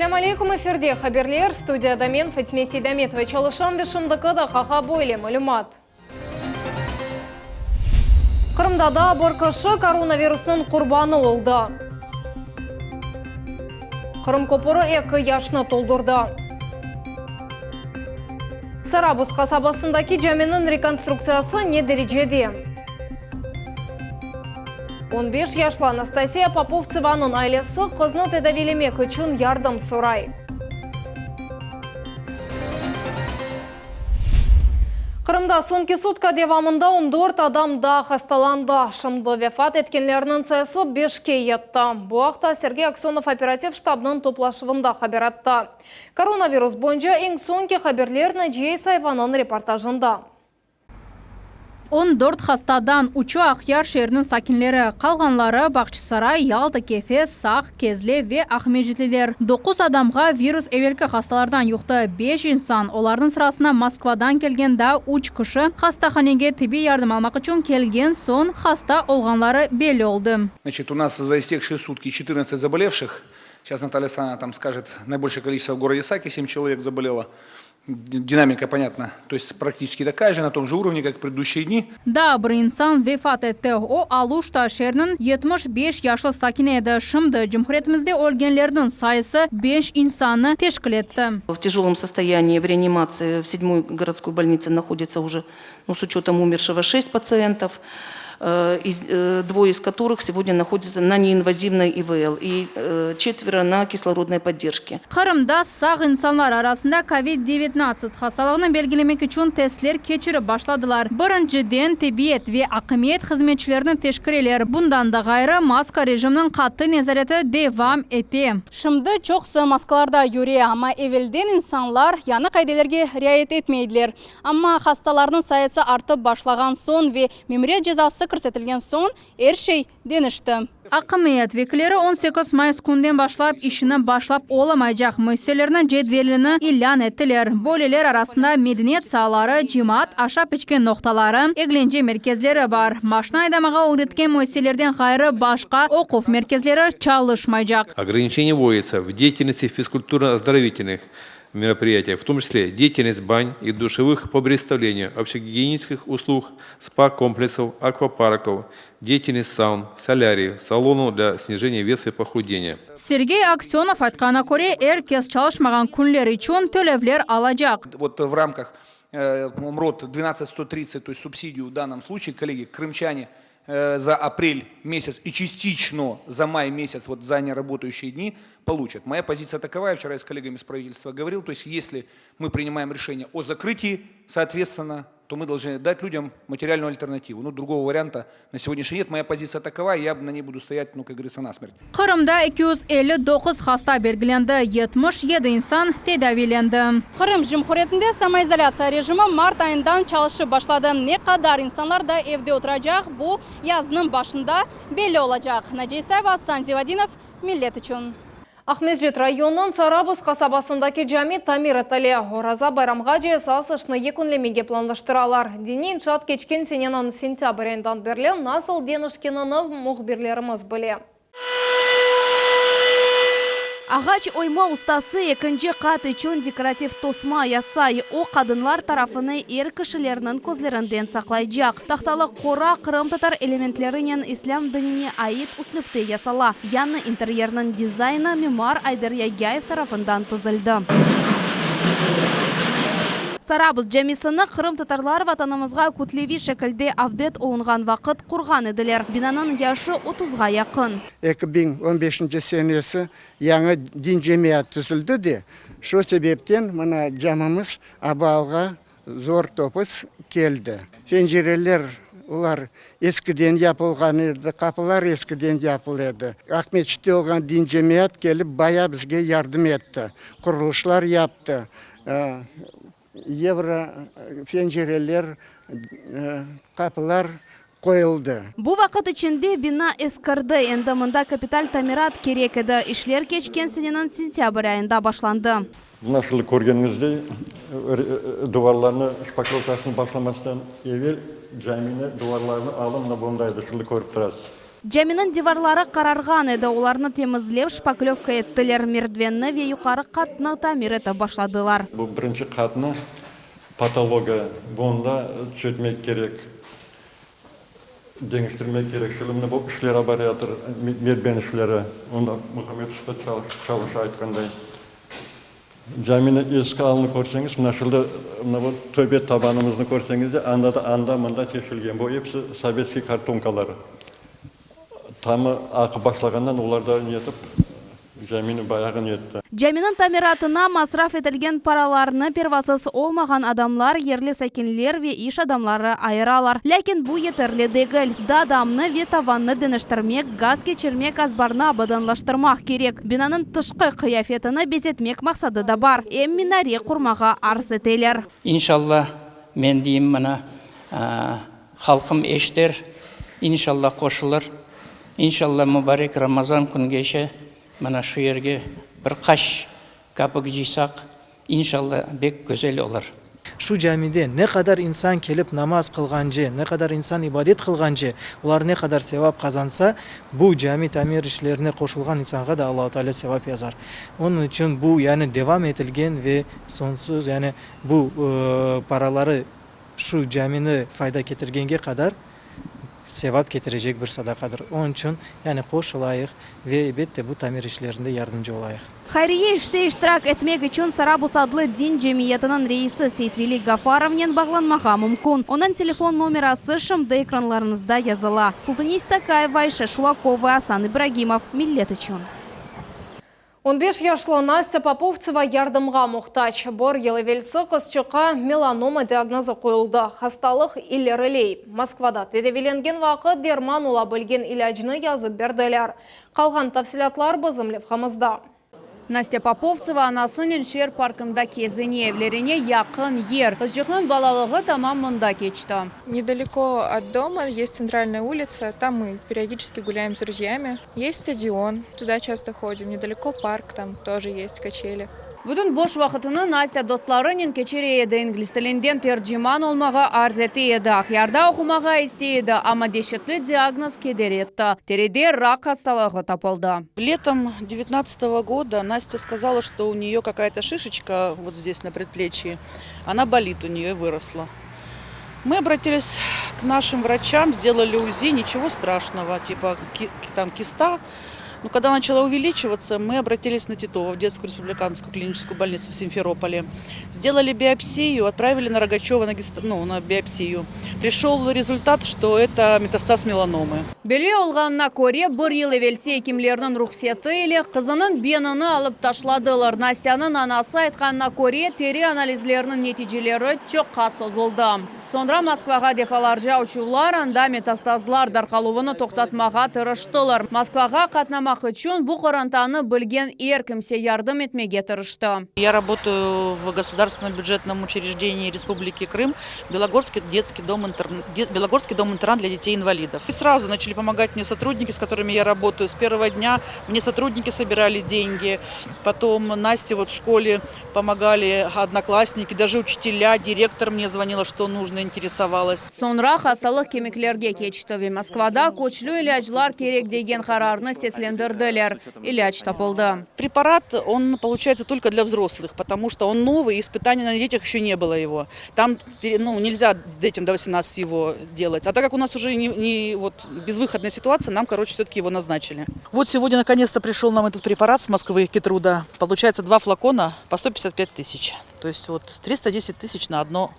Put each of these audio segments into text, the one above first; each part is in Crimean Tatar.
Selâm aleykum, efirde haberler, studiyada men, Fatime Seydametova çalışam ve şimdiki daqqağa böyle malümat. Qırımda daa bir kişi koronavirusnıñ qurbanı oldı. Qırım köpüri eki yaşnı toldurdı. Sarabuz qasabasındaki caminiñ rekonstruktsiyası ne derecede? On beş yaşlı Anastasiya Popovtsevanıñ ailesi qıznı tedaviylemek içün yardım soray. Qırımda soñki sutka devamında on dört adam daa hastalandı. Şimdi vefat etkenlerniñ sayısı beşke yetti. Bu aqta Sergey Aksönov operativ ştabnıñ toplaşuvında haber etti. Koronavirus boyunca eñ soñki haberler Naciye İsayevanıñ reportajında. 14 hastadan üçü Aqyar şeeriniñ sakinleri, qalğanları, Bağçasaray, Yalta, Kefe, Saq, Kezlev ve Aqmescitliler. Doquz adamğa virus evelki hastalardan yuqtı, beş insan, olarnıñ sırasında Moskvadan kelgen daa üç kişi, hastahanege tibbiy yardım almaq içün kelgen soñ hasta olğanları belli oldı. Значит, у нас за истекшие сутки четырнадцать заболевших. Сейчас Наталья Александровна там скажет, наибольшее количество в городе Саки, семь человек заболело. Динамика понятна, то есть практически такая же, на том же уровне, как в предыдущие дни. Daa bir insan vefat etti. O, Aluşta şeeriniñ 75 yaşlı sakini edi. Şimdi cumhuriyetimizde ölgenlerniñ sayısı beş insannı teşkil etti. В тяжелом состоянии в реанимации в седьмой городской больнице находится уже, ну, с учетом умершего, шесть пациентов. Двое из которых сегодня находятся на неинвазивной ИВЛ и четверо на кислородной поддержке. Qırımda sağ insanlar arasında kovid devetnadtsıt hastalığını belgilemek içün testler keçirip başladılar. Birinciden tibbiyet ve akimiyet hızmetçilerini teşkireler. Bundan da ğayrı, maska rejiminiñ qattı nezareti devam ete. Şimdi çoqusı maskalarda yüre, amma evelden insanlar yañı qaidelerge riayet etmeydiler. Amma hastalarnıñ sayısı artıp başlağan soñ ve memuriyet cezası kirsetilgen soñ er şey deñişti. Akimiyet vekilleri 18 mayıs künden başlap işini başlap olamaycaq müessiselerniñ cedvelini ilân ettiler. Böyleler arasında medeniyet saaları, cemaat aşap-içken noqtaları, eglence merkezleri bar. Maşna aydamağa ögretken müessiselerden ğayrı başqa oquv merkezleri çalışmaycaq. Ograniçeniye vvodится в деятельности физкультурно-оздоровительных мероприятиях, в том числе деятельность бань и душевых по предоставлению общегигиенических услуг, спа-комплексов, аквапарков, деятельность саун, соляриев, салонов для снижения веса и похудения. Sergey Aksönov aytqanına köre, er kes çalışmağan künler içün tölevler alacaq. Вот в рамках МРОТ двенадцать сто тридцать, то есть субсидию в данном случае, коллеги, крымчане за апрель месяц и частично за май месяц, вот за неработающие дни, получат. Моя позиция такова, я вчера я с коллегами с правительства говорил, то есть если мы принимаем решение о закрытии, соответственно, то мы должны дать людям материальную альтернативу. Ну, другого варианта на сегодняшний нет. Моя позиция такова, я на ней буду стоять, ну, как говорится, насмерть. Qırımda 259 hasta belgilendi, 77 insan tedaviylendi. Qırım Cumhuriyetinde samoizolâtsiya rejimi mart ayından çalışıp başladı. Ne qadar insanlar da evde oturacaq, bu yaznıñ başında belli olacaq. Naciye İsayeva, Asan Zivadinov, Millet içün. Aqmescit rayonınıñ Sarabuz qasabasındaki cami tamir etile. Oraza bayramğace esas işni yekünlemege planlaştıralar. Diniy inşaat keçken seneniñ sentâbr ayından berli nasıl deñişkenini mühbirlerimiz bile. Ağaç oyma ustası ekinci qat içün dekorativ tosma yasay. O, qadınlar tarafını er kişilerniñ közlerinden saqlaycaq. Tahtalı qora qırımtatar elementlerinen islâm dinine ait üslüpte yasala. Yañı interyerniñ dizaynı mimar Ayder Yagyayev tarafından tizildi. Sarabuz camisini qırımtatarlar vatanımızğa kütleviy şekilde avdet olunğan vaqıt qurğan ediler. Binanıñ yaşı otuzğa yaqın. 2015 senesi yañı din cemiyat tüzüldi de, şu sebepten mına camimiz abalğa zor topuz keldi. Pencereler, olar eskiden yapılğan edi, qapılar eskiden yapıl edi. Aqmescitte olğan din cemiyat kelip baya bizge yardım etti, qurulışlar yaptı, yevro pencereler, qapılar qoyuldı. Bu vaqıt içinde bina eskirdi, endi mında kapital tamirat kerek edi. İşler keçken seneniñ sentâbr ayında başlandı. Mına şöyle körgeniñizdey, duvarlarnı şpaklovkasını başlamasdan evel camini duvarlarını alın mına bundaydı, şöyle körip turasız. Caminiñ divarları qararğan edi, olarnı temizlep, şpaklövka ettiler, merdivenni ve yuqarı qatnı tamir etip başladılar. Bu birinci qatnı patologa, bunı tüzetmek kerek, deñiştirmek kerek. Şimdi mına bu işler barayatır, merdiven işleri, onda Muhammed usta çalışa aytqanday. Camini eski alını körseñiz, mına şurada, mına bu töbe tabanımıznı körseñiz de, anda da anda-mında teşilgen. Bu episi sovetskiy kartonkaları. Tamı aqıp başlağandan olar da netip, camini bayağı netti. Caminiñ tamiratına masraf etilgen paralarnı pervasız olmağan adamlar, yerli sakinler ve iş adamları ayıralar. Lâkin bu yeterli degil. Daa damnı ve tavannı deñiştirmek, gaz keçirmek, azbarnı abadanlaştırmaq kerek. Binanıñ tışqı qıyafetini bezetmek maqsadı da bar. Em minare qurmağa arz eteler. İnşallah, men deyim, mına, halqım eşiter, inşallah qoşulır, inşallah mubarek Ramazan küngeçe mına şu yerge bir qaç kapik cıysaq, İnşalla bek güzel olur. Şu camide ne qadar insan kelip namaz qılğance, ne qadar insan ibadet qılğance, olar ne qadar sevap qazansa, bu cami tamir işlerine qoşulğan insanğa da Allahu Teala sevap yazar. Onıñ içün bu yani devam etilgen ve soñsuz yani bu paraları şu camini fayda ketirgenge qadar sevap ketirecek bir sadaqadır. Onıñ içün, yani qoşulayıq ve elbette bu tamir işlerinde yardımcı olayıq. Hayriye işte iştirak etmek içün Sarabuz adlı din cemiyetiniñ reisi Seytveli Gafarovnen bağlanmağa mümkün. Onıñ telefon nomerası şimdi ekranlarıñızda yazıla. Sultaniye Stakayeva, Ayşe Şulakova, Asan İbragimov, Millet içün. On beş yaşlı Nastâ Popovtseva yardımğa muhtac. Bir yıl evelsi qızçıqqa melanoma diagnozı qoyuldı. Hastalıq ileriley. Moskvada tedaviylengen vaqıt derman ola bilgen ilâcnı yazıp berdiler. Qalğan tafsilâtlar bizim levhamızda. Nastâ Popovtseva anasınen şeer parkında kezine, evlerine yaqın yer. Qızçıqnıñ balalığı tamam mında keçti. Nedaлеко от дома есть центральная улица, там мы периодически гуляем с друзьями. Есть стадион, туда часто ходим, недалеко парк, там тоже есть качели. Bütün boş vaqıtını Nastâ dostlarınen keçire edi, ingliz tilinden terciman olmağa arz ete edi, Aqyarda oqumağa istey edi, amma deşetli diagnoz keder etti, teride rak hastalığı tapıldı. Летом девятнадцатого года Настя сказала, что у нее какая-то шишечка вот здесь на предплечье, она болит у нее выросла. Мы обратились к нашим врачам, сделали УЗИ, ничего страшного, типа там киста. Но когда начала увеличиваться, мы обратились на Титова, в детскую республиканскую клиническую больницу в Симферополе. Сделали биопсию, отправили на Рогачева на, гист... ну, на биопсию. Пришел результат, что это метастаз меланомы. Belli olğanına köre, bir yıl evelsi ekimlerniñ ruhseti ile qızınıñ benini alıp taşladılar. Nastânıñ anası aytqanına köre, teri analizleriniñ neticeleri çoqqa sozuldı. Soñra Moskvağa defalarca uçuvlar, anda metastazlar darqaluvını toqtatmağa tırıştılar. Moskvağa qatnamaq içün bu qorantanı bilgen er kimse yardım etmege tırıştı. Я работаю в государственном бюджетном учреждении Республики Крым, Белогорский детский дом, Белогорский дом-интернат для детей-инвалидов. И сразу начали помогать мне сотрудники, с которыми я работаю. С первого дня мне сотрудники собирали деньги. Потом Насте вот в школе помогали одноклассники, даже учителя, директор мне звонила, что нужно, интересовалась. Soñra hastalıq kemiklerge keçti ve Moskvada küçlü ilâclar kerek degen qararnı seslendirdiler. İlâc tapıldı. Препарат, он получается только для взрослых, потому что он новый, испытаний на детях еще не было его. Там ну, нельзя детям до 18 его делать. А так как у нас уже не, не вот, безвыходная ситуация, нам, короче, все-таки его назначили. Вот сегодня наконец-то пришел нам этот препарат с Москвы, Китруда. Получается два флакона по 155 тысяч. То есть вот 310 тысяч на одно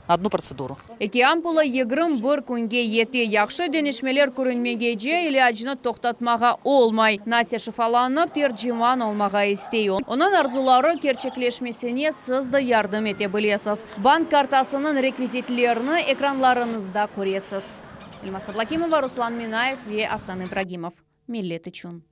на одну процедуру. Eki ampula 21 künge yete. Yahşı deñişmeler körünmegence ilâcnı toqtatmağa olmay. Nastâ şifalanıp terciman olmağa istey. Onıñ arzuları kerçekleşmesine siz de yardım ete bilesiz. Bank kartasınıñ rekvizitlerini ekranlarıñızda köresiz. Elmaz Ablakimova, Ruslan Minayev ve Asan İbragimov. Millet içün.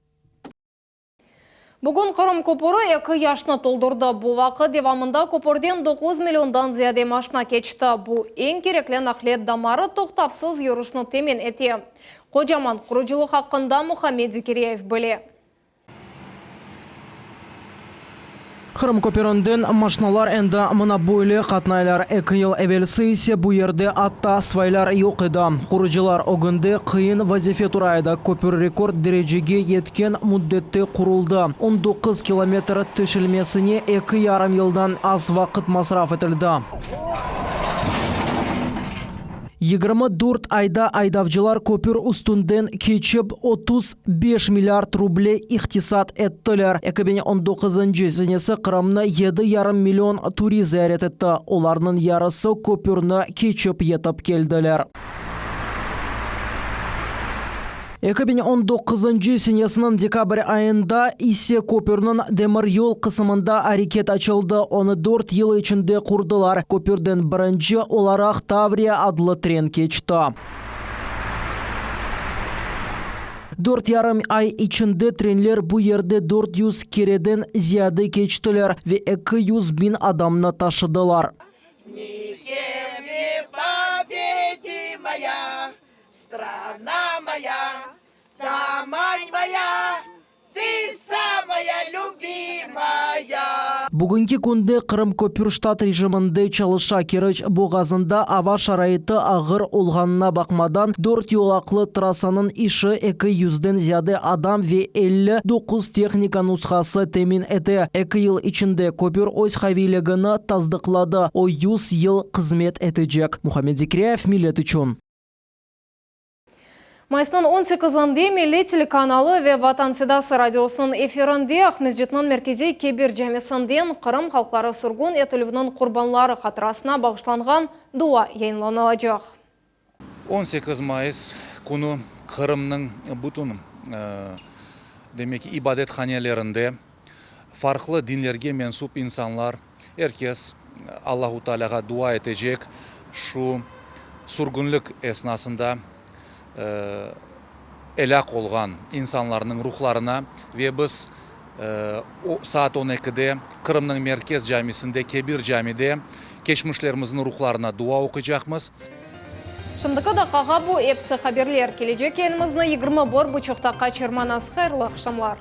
Bugün Qırım köpüri eki yaşnı toldurdı. Bu vaqıt devamında köpürden 9 milliondan ziyade maşna keçti. Bu eñ kerekli naqliyat damarı toqtavsız yürüşni temin ete. Qocaman qurucılıq aqqında Muhammed Zekiryayev bile. Qırım köpürinden maşinalar endi mına böyle qatnaylar. Eki yıl evelsi ise bu yerde atta svaylar yoq edi. Qurucılar ögünde qıyın vazife tura edi, köpür rekord derecege yetken müddette quruldı, 19 kilometr töşelmesine eki yarım yıldan az vaqıt masraf etildi. 24 ayda aydavcılar köpür üstünden keçip, 35 milliard ruble iqtisat ettiler. 2019-ncı senesi Qırımnı yedi yarım million turist ziyaret etti, olarnıñ yarısı köpürni keçip yetip keldiler. 2019-ncı senesiniñ dekabr ayında ise köpürniñ demiryol qısımında areket açıldı, onı dört yıl içinde qurdılar. Köpürden birinci olaraq Tavriya adlı tren keçti. Dört yarım ay içinde trenler bu yerde 400 kereden ziyade keçtiler ve 200 biñ adamnı taşıdılar. Strana moya, Tamань moya, ты самая любимая. Bugünki künde Qırım köpür ştat rejiminde çalışa. Keriç boğazında ava şaraiti ağır olğanına baqmadan, dört yolaqlı trassanıñ işi eki yüzden ziyade adam ve 59 tehnika nushası temin ete. Eki yıl içinde köpür öz qaviyligini tasdıqladı, o yüz yıl hızmet etecek. Muhammed Zekiryayev, Millet içün. Mayısnıñ on sekizinde Milli telekanalı ve Vatan sedası radiosınıñ efirinde Aqmescitniñ merkeziy Kebir camisinden Qırım halqları sürgün etilüvniñ qurbanları hatırasına bağışlanğan dua yayınlanılacaq. 18 mayıs künü Qırımnıñ bütün, demek ki, ibadethanelerinde farqlı dinlerge mensup insanlar, Er kes Allahu Taalâğa dua etecek, şu sürgünlik esnasında elâk olğan insanlarnıñ ruhlarına ve biz saat on ekide Qırımnıñ merkez camisinde, Kebir camide keçmişlerimizniñ ruhlarına dua oquycaqmız. Şimdiki daqqağa bu episi haberler. Kelecek yayınımıznı 21 buçuqta qaçırmañız. Hayırlı aqşamlar!